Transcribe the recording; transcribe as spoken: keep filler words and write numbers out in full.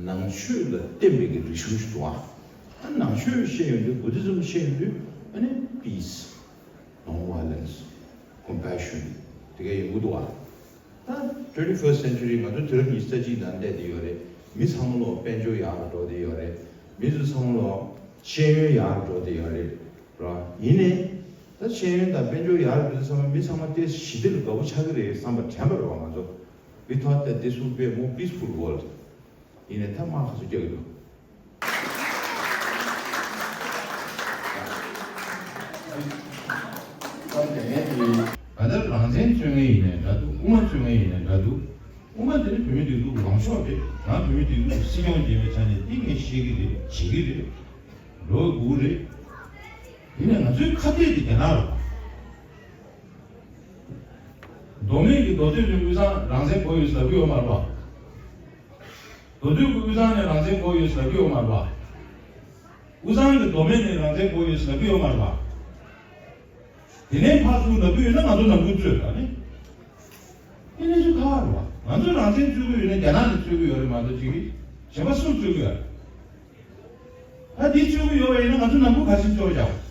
ནང་ཆོས་ལ་བརྟེན་པའི་གི་རིག་གཞུང་ཞིག་འདུག་ཨ། ཨ་ནང་ཆོས་བཤད་ཡོང་དུས། Buddhism་བཤད་ཡོང་དུས། ཨ་ནི་peace, non-violence, compassion་དེ་ག་ཡོང་གི་འདུག་ཨ། ད་twenty-first century ང་ཚོ་དུས་རབས་ཉི་ཤུ་རྩ་གཅིག་ནང་བསྡད་བསྡད་ཡོད་རེད། མི་ཚང་མ་ལོག་དཔལ་འབྱོར་ཡག་རུ་འགྲོ་བསྡད་ཡོད་རེད། མི་ཚོ་ཚང་མ་ལོག་ཤེས་ཡོན་ཡག་རུ་འགྲོ་བསྡད་ཡོད་རེད། ར་ཡིན་ནའི་ད་ཤེས་ཡོན་དང་དཔལ་འབྱོར་ཡག་རུ་འགྲོ་དུས་ཚང་མ་མི་ཚང་མ་དེ་ཞི་བདེ་ལ་དགའ་པོ་ཆགས་ཀྱི་རེད་བསམ་པ་དྲན་པ་རེད་བ། ང་ཚོ། We thought that this would be a more peaceful world. ཡིན་ནའི་ད་དམག་ག་ཚོད་རྒྱག་གི་འདུག་ད་ལྟ་རང་བཙན་རྩོད་མཁན་ཡིན་ནའི་འདྲ་འདུག་དབུ་མ་རྩོད་མཁན་ཡིན་ནའི་འདྲ་འདུག་དབུ་མ་དེ་ནི་བོད་མི་སྒྲིག་འཛུགས་ལངས་ཕྱོགས་རེད། ང་བོད་མི་སྒྲིག་འཛུགས་སྲིད་སྐྱོང་བྱེད་པའི་ཆ་ནས་ཏིང་ངེ་ཤེས་ཀྱི་རེད། བྱེད་ཀྱི་རེད། འགྲོ་དགོས་རེད། ཡིན་ནའི་ང་ཚོའི་ཁ་གཏད་དེ་རྒྱ་ནག་རེད། མདོ་སྨད་ཀྱི་མདོ་སྟོད་ཀྱི་དབུས་གཙང་རང་བཙན་དགོས་ཡོད་ཟེར་གྱི་ཡོད་མ་རེད་པ། མདོ་སྟོད་ཀྱི་དབུས་གཙང་ནས་རང་བཙན་དགོས་ཡོད་ཟེར་གྱི་ཡོད་མ་རེད་པ། དབུས་གཙང་གི་མདོ་སྨད་ནས་རང་བཙན་དགོས་ཡོད་ཟེར་གྱི་ཡོད་མ་རེད་པ། དེ་ནས་ཕར་ཚུར་ལབ་ཀྱི་ཡོད་ན་ང་ཚོ་ནང་ཁུལ་རྩོད་ད་ནི། དེ་ནས་ཚུར་ཁ་བ་རེད་པ། ང་ཚོ་རང་བཙན་རྩོད་ཀྱི་ཡོད་ན་རྒྱ་ནག་ནས་རྩོད་ཀྱི་ཡོད་རེད་མ་གཏོགས་ཅིག་གཞན་པ་སུར་རྩོད་ཀྱི་ཡོད་རེད། ད་འདི་རྩོད་ཀྱི་ཡོད་པ་ཡིན་ན་ང་ཚོ་ནང་ཁུལ་ག་ཤེད་རྩོད་རྒྱག